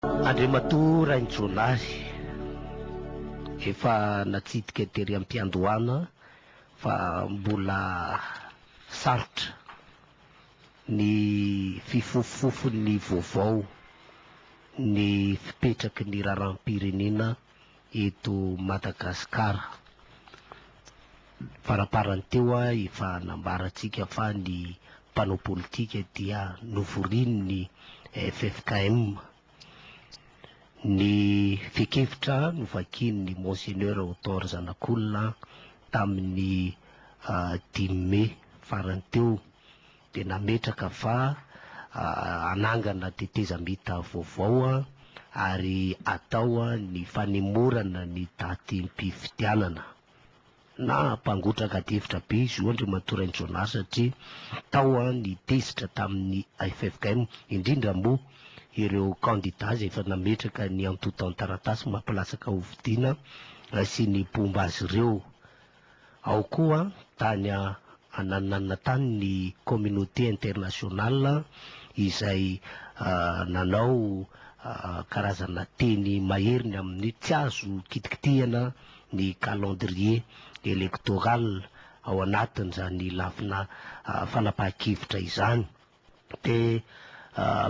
Andriamatoa Rainijaonary, efa natsidika tery am-piandohana fa mbola sarotra ny fifofofofon'ny vaovao ny fipetraky ny raharaham-pirenena eto Madagasikara. Faraparany teo efa nambarantsika fa ny mpanao politika dia novorian'ny ffkm. Ny fehin-kevitra novakian'ny Monseigneur Othon Zanakolona tamin'ny dimy mey farany teo dia nametraka fa hanangana tetezamita vaovao ary atao ny fanemorana ny datim-pifidianana. Na mpangotraka adihevitra be izy io Andriamatoa Rainijaonary satria tao ny tezitra tamin'ny ffkm, indrindra moa ireo kandida izay efa nametraka ny antontan-taratasy mampilatsaka hofidiana sy ny mpomba azy ireo. Ao koa tany anananana tany ny communauté internationale izay nanao karazana teny mahery ny amin'ny tsy azo kitikitihana ny calendrier électoral ao anatin'izany lafina fanapahan-kevitra izany. Dia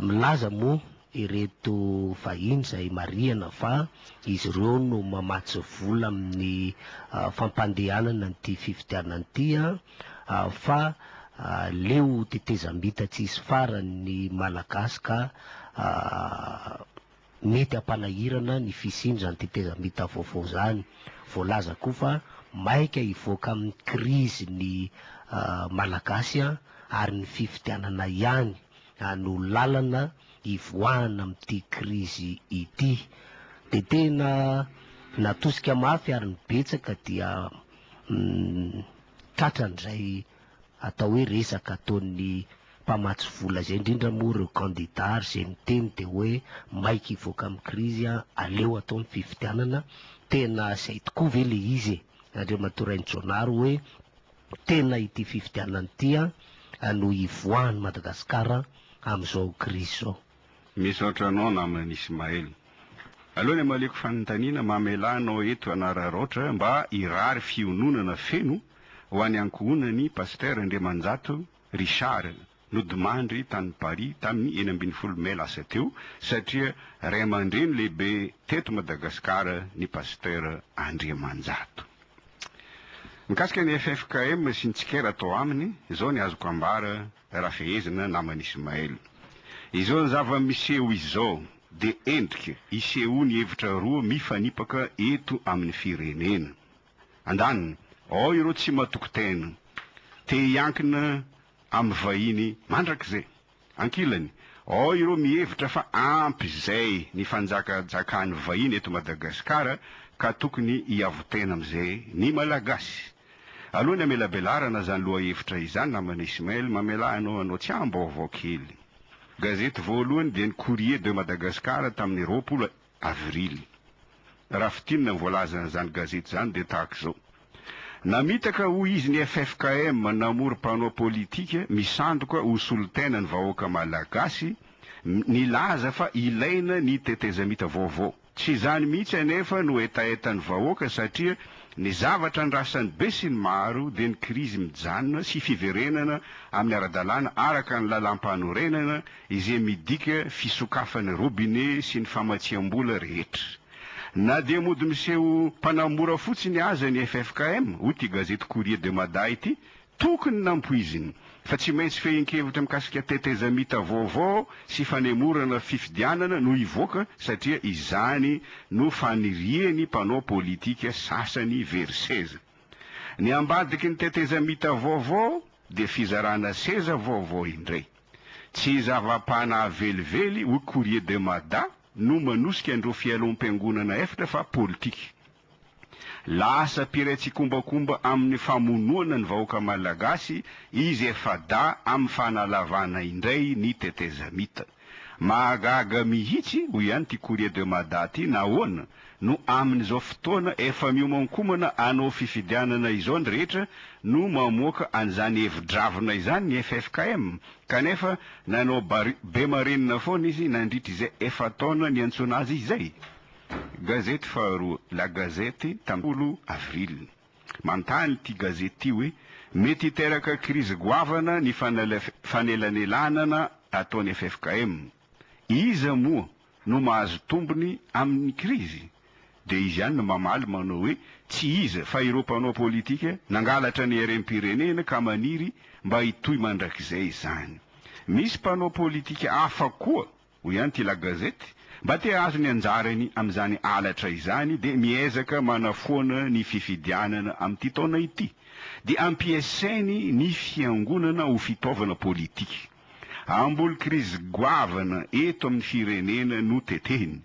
milaza moa ireto vahiny izay marihana fa izy ireo no mamatsy vola amin'ny fampandehanana an'ity fifidianana ity fa leo tetezamita tsy hisy farany ny Malagasy ka Mety hampanahirana ny fisian'izany tetezamita vaovao izany. Voalaza koa fa maika hivoaka amin'ny krizy ny Malagasy ary ny fifidianana ihany no lalana hivoahana amin'ity krizy ity. Dia tena natosika mafy ary ny betsaka dia tratran'izay atao hoe resaka ataon'ny mpamatsy vola izay indrindra moa ireo kandida ary izay miteny dia hoe maika hivoaka amin'ny krizy aleo atao ny fifidianana, tena izay tokoa ve le izy e? Andriamatoa Rainijaonary hoe tena ity fifidianana ity no hivoahan'i Madagasikara amin'izao krizy izao. Misaotra anao namana Ismaël. Aloha ny hamaliako fanontaniana, mamelà anao eto hanararaotra mba hirary fiononana feno ho an'ny ankohonan'i Pasteur Andriamanjato Richard, nodimandry tany Paris tamin'ny 16 mai lasa teo satria ray aman-dreny lehibe teto Madagasikara ny Pasteur Andriamanjato. Mikasika ny ffkm sy ny tsikera atao aminy, izao ny azoko ambara raha fehezina naman'i Ismaël. Izao zava-miseho izao dia endrika isehoan'ny hevitra roa mifanipaka eto amin'ny firenena. Andaniny, ao ireo tsy matoky tena, te hiankina amin'ny vahiny mandrakizay. Ankilany, ao ireo mihevitra fa ampy izay ny fanjakajakan'ny vahiny eto Madagasikara ka tokony hiavo-tena amin'izay ny Malagasy. Aloha ny hamelabelarana izany lohahevitra izany namana Ismaël, mamelà anao hanao tsiambaovao kely. Gazety voalohany dia ny Courrier de Madagascar tamin'ny 20 Avrily. Raha fintinina ny voalazan'izany gazety izany dia tahaka izao, Namitaka hoy izy ny ffkm namory mpanao politika misandoka ho solontena ny vahoaka Malagasy nilaza fa ilaina ny tetezamita vaovao. Tsy izany mihitsy anefa no hetahetan'ny vahoaka satria ny zavatra andrasan'ny besinimaro dia ny krizy mijanona sy fiverenana amin'ny ara-dalàna araka ny lalàmpanorenana izay midika fisokafan'ny robinet sy ny famatsiam-bola rehetra. Na dia mody miseho mpanamora fotsiny aza ny ffkm, hoy ity gazety Courrier de Mada ity, tokony nampoiziny fa tsy maintsy fehin-kevitra mikasika tetezamita vaovao sy fanemorana fifidianana no hivoaka satria izany no fanirian'ny mpanao politika sasany very seza. Ny ambadiky ny tetezamita vaovao dia fizarana seza vaovao indray. Tsy zava-panahy velively, hoy Courrier de Mada, no manosika an'ireo fialom-piangonana efatra fa politika. Lasa mpiray tsikombakomba amin'ny famonoana ny vahoaka Malagasy izy efa-dahy amin'ny fanalavana indray ny tetezamita. Mahagaga mihitsy, hoy ihany ity Courrier de Mada ity, nahoana no amin'izao fotoana efa miomankomana hanao fifidianana izao ny rehetra no mamoaka an'izany hevi-dravina izany ny ffkm kanefa nanao be marenina foana izy nandritra izay efa-taona niantsoana azy izay? Gazety faharoa, La Gazette, tamin'ny folo avril. Manontany ity gazety ity hoe, Mety hiteraka krizy goavana ny fanelanelanana ataon'ny ffkm. Iza moa no mahazo tombony amin'ny krizy? Dia izy ihany no mamaly manao hoe, Tsy iza fa ireo mpanao politika nangalatra ny harem-pirenena ka maniry mba hitohy mandrakizay izany. Misy mpanao politika hafa koa Hoy ihany ity La Gazette, Mba te hahazo ny anjarany amin'izany halatra izany dia miezaka manafoana ny fifidianana amin'ity taona ity. Dia ampiasainy ny fiangonana ho fitaovana politika. Hamboly krizy goavana eto amin'ny firenena no tetehiny.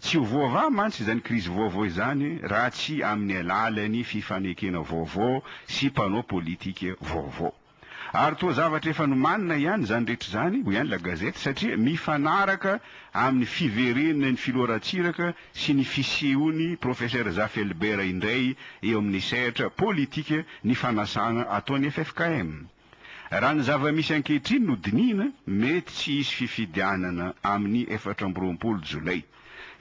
Tsy ho voavaha mantsy izany krizy vaovao izany raha tsy amin'ny alalan'ny fifanekena vaovao sy mpanao politika vaovao. Ary toa zavatra efa nomanina ihany izany rehetra izany, hoy ihany La Gazette, satria mifanaraka amin'ny fiverenan'ny filoha Ratsiraka sy ny fisehon'ny Professeur Zafy Albert indray eo amin'ny sehatra politika ny fanasana ataon'ny ffkm. Raha ny zava-misy ankehitriny no dinihina, mety tsy hisy fifidianana amin'ny 24 jolay.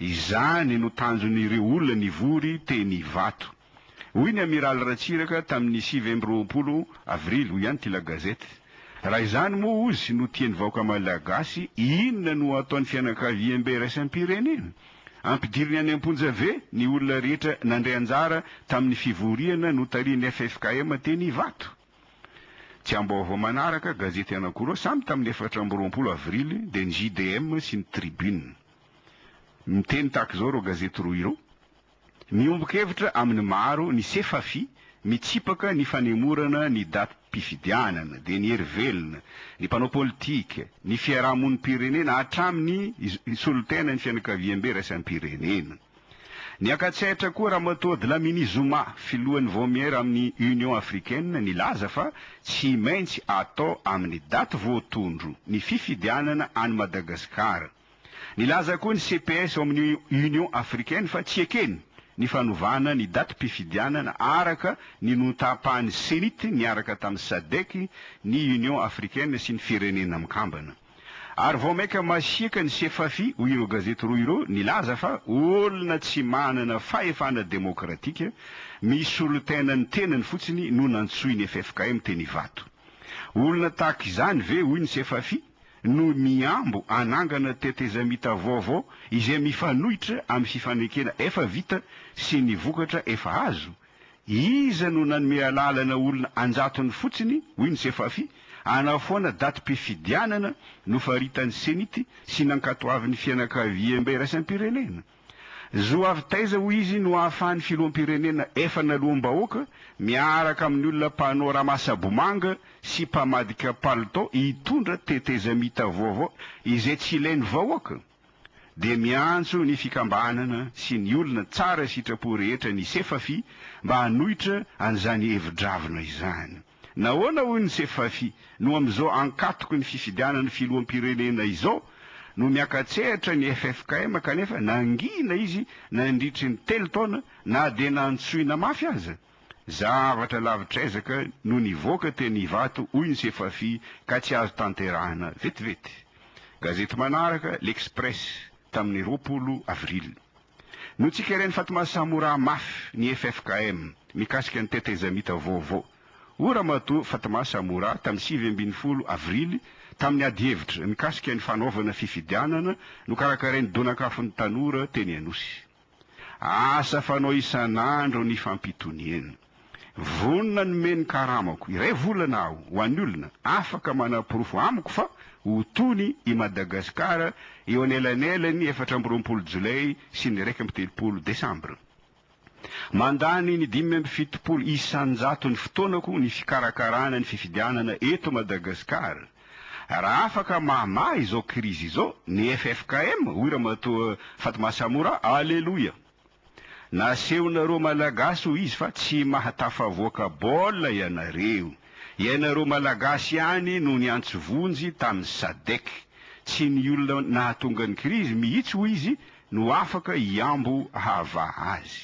Izany no tanjon'ireo olona nivory teny Ivato. Hoy ny Amiraly Ratsiraka tamin'ny 29 avrily, hoy ihany ity La Gazette. Raha izany moa hozy no tian'ny vahoaka Malagasy, inona no ataon'ny fianakaviambe iraisam-pirenena? Ampidiriny any am-ponja ve ny olona rehetra nandray anjara tamin'ny fivoriana notarihin'ny ffkm teny Ivato? Tsy ambaovao manaraka, gazety anankiroa samy tamin'ny 24 avrily dia ny JDM sy ny Tribune. Miteny tahaka izao ireo gazety roa ireo. Miombon-kevitra amin'ny maro ny Sefafi mitsipaka ny fanemorana ny datim-pifidianana, dia ny hery velona, ny mpanao politika, ny fiarahamonim-pirenena hatramin'ny solontena ny fianakaviambe iraisam-pirenena. Niaka-tsehatra koa Ramatoa Dlamini Zuma, filohan'ny vaomiera amin'ny Union Africaine nilaza fa tsy maintsy atao amin'ny daty voatondro ny fifidianana any Madagasikara. Nilaza koa ny CPS ao amin'ny Union Africaine fa tsy ekeny ny fanovana ny datim-pifidianana araka ny notapahan'ny Cenit niaraka tamin'ny Sadec, ny Union Africaine sy ny Firenena Mikambana. Ary vao mainka masiaka ny Sefafi, hoy ireo gazety roa ireo, nilaza fa olona tsy manana fahefana demokratika, misolo tena ny tenany fotsiny no nantsoin'ny ffkm teny Ivato. Olona tahaka izany ve, hoy ny Sefafi, no mihambo hanangana tetezamita vaovao izay mifanohitra amin'ny fifanekena efa vita sy ny vokatra efa azo? Iza no nanome alalana olona anjatony fotsiny, hoy ny Sefafi, hanafoana datim-pifidianana nofaritan'ny Cenit sy nankatoavin'ny fianakaviambe iraisam-pirenena? Zo avy taiza hoy izy no ahafahan'ny filoham-pirenena efa naloam-bahoaka miaraka amin'ny olona mpanao ramasabomanga sy mpamadika palitao hitondra tetezamita vaovao izay tsy ilain'ny vahoaka? Dia miantso ny fikambanana sy ny olona tsara sitrapo rehetra ny Sefafi mba hanohitra an'izany hevi-dravina izany. Nahoana hoy ny Sefafi no amin'izao ankatoky ny fifidianana filoham-pirenena izao no miaka-tsehatra ny ffkm kanefa nangina izy nandritry ny telo taona na dia nantsoina mafy aza? Zavatra lavitr'ezaka no nivoaka teny Ivato hoy ny Sefafi ka tsy azo tanterahina vetivety. Gazety manaraka, L'Express, tamin'ny 20 avril. Notsikerain'i Fatma Samoura mafy ny ffkm mikasika ny tetezamita vaovao. Hoy Ramatoa Fatma Samoura tamin'ny 19 avrily tamin'ny adihevitra mikasika ny fanaovana fifidianana nokarakarain'ny Donakafon'ny tanora teny Anosy. Asa fanao isan'andro ny fampitoniana. Vonona hanome ny karamako iray volana aho ho an'ny olona afaka manaporofo amiko fa ho tony i Madagasikara eo anelanelan'ny 24 jolay sy ny 31 desambra. Mandany ny 75 isan-jaton'ny fotoanako ny fikarakarana ny fifidianana eto Madagasikara. Raha afaka mamaha izao krizy izao ny ffkm, hoy Ramatoa Fatma Samoura, Aleloia! Nasehonareo Malagasy hoy izy fa tsy mahatafavoaka baolina ianareo. Ianareo Malagasy ihany no niantso vonjy tamin'ny Sadec. Tsy ny olona nahatonga ny krizy mihitsy hoy izy no afaka hihambo hahavaha azy.